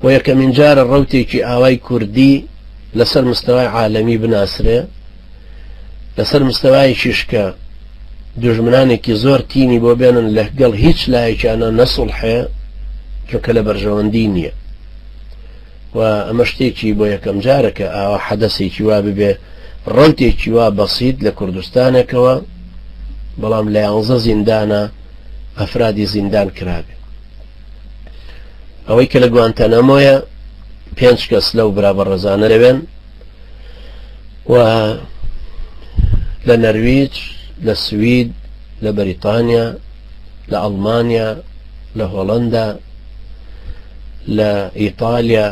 بۆ یەکەمین جارە ڕەوتێکی ئاوای کوردی لەسەر مستەوای عالەمی بناسرێ، لەسەر مستەوایەکیش کە دوژمنانێکی زۆر تینی بۆ بێنن لەگەڵ هیچ لایەکیانە نەسوڵحێ، چونکە لە بەرژەوەندی نییە. و ئەمە شتێکی بۆ یەکەم جارە کە ئاوا حەدەسێکی وا ببێ، ڕەوتێکی وا بەسیت لە کوردستانێکەوە، بەڵام لە یانزە زیندانە ئەفرادی زیندان کرابێ. ئەوەی کە لە گوانتانامۆیە پێنج کەس لەو برا بەڕێزانە لەوێن و لە نەرویج، لە سوید، لە بەریتانیا، لە ئەڵمانیا، لە هۆڵندا، لە ئیتالیا،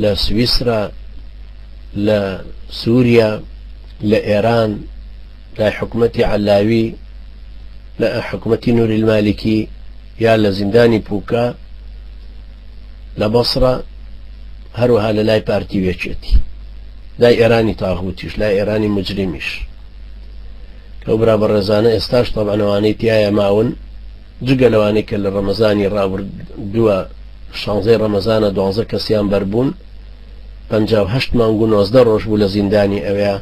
لە سویسرا، لە سووریا، لە ئێران، لای حکومەتی عەلاوی، لە حکومەتی نوری المالکی یا لە زیندانی پوکا لە بەسرە، هەروەها لە لای پارتی و یەکێتی، لای ئێرانی تاغوتیش، لای ئێرانی مجریمیش. کە ئەو برا بەڕێزانە ئێستاش تەبعەن ئەوانەی تیایە ماون، جگە لەوانەی کە لە ڕەمەزانی ڕابردووە شانزەی ڕەمەزانە دوانزە کەسیان بەربوون، 58 مانگ و 19 ڕۆژ بوو لە زیندانی ئەوێ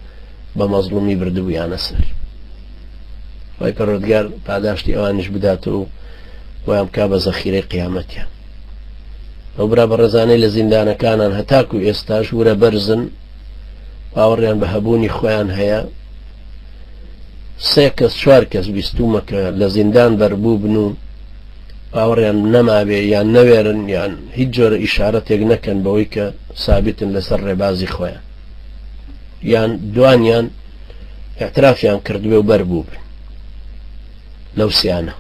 بە مەزڵومی بردبوویانە سەر. خوای پەروەردگار پاداشتی ئەوانیش بداتەوە و وایان بکا بە زەخیرەی قیامەتیان. ئەو برا بەڕێزانەی لە زیندانەکانان هەتاکو ئێستاش ورە بەرزن، باوەڕیان بە هەبوونی خۆیان هەیە. سێ کەس چوار کەس بیستومە کە لە زیندان بەربوو بن و باوەڕیان نەمابێ یان نەوێرن یان هیچ جۆرە ئیشارەتێک نەکەن بەوەی کە سابتن لەسەر ڕێبازی خۆیان، یان دوانیان اعترافیان کردبێ و بەربوو بن لەو سیانە.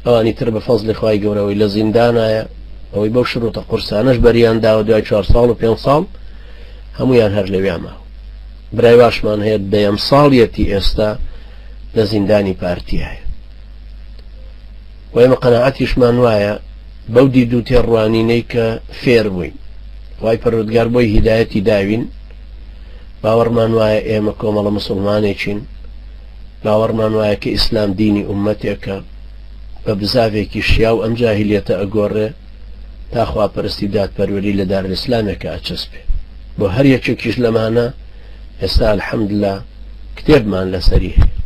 ئەوانی تر بە فەزلی خوای گەورەوەی لە زیندانایە، ئەوەی بەو شروتە قورسانەش بەریان داوە دوای 4 ساڵ و 5 ساڵ هەمویان هەر لەویا ماوە. برای واشمان هەیە دەیەم ساڵیەتی ئێستا لە زیندانی پارتیایە. و ئێمە قەناعەتیشمان وایە بەو دید و تێڕوانینەی کە فێر بووین، خوای پەروەردگار بۆی هیدایەتی داوین، باوەڕمان وایە ئێمە کۆمەڵە مسوڵمانێکین، باوەڕمان وایە کە ئیسلام دینی ئوممەتێکە، بە بزاڤێکی شیاو ئەم جاهیلیەتە ئەگۆڕێ تا خواپەرستی و دادپەروەری لە دارالئیسلامێکا ئەچەسپێ. بۆ هەر یەکێکیش لەمانە ئێستا الحمدللە کتێبمان لەسەری هەیە.